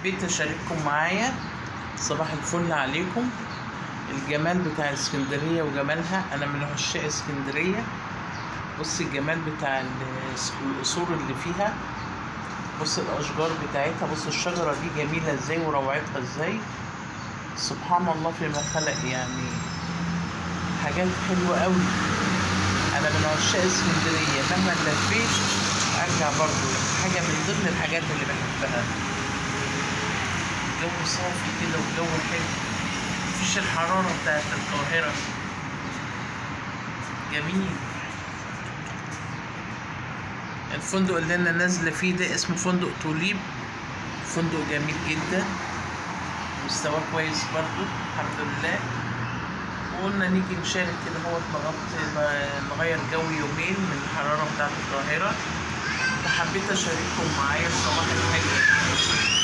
حبيت اشارككم معايا. صباح الفل عليكم. الجمال بتاع اسكندرية وجمالها، انا من عشاق اسكندرية. بص الجمال بتاع القصور اللي فيها، بص الاشجار بتاعتها، بص الشجرة دي جميلة ازاي وروعتها ازاي. سبحان الله فيما خلق، يعني حاجات حلوة قوي. انا من عشاق اسكندرية، مهما لفيت ارجع برضو حاجة من ضمن الحاجات اللي بحبها. الجو صافي كده والجو حلو، مفيش الحرارة بتاعت القاهرة. جميل. الفندق اللي انا نازلة فيه ده اسمه فندق توليب، فندق جميل جدا، مستواه كويس برضو الحمد لله. وقلنا نيجي نشارك كده، هو نغطي نغير جو يومين من الحرارة بتاعت القاهرة. فحبيت اشارككم معايا الصباح الحلو.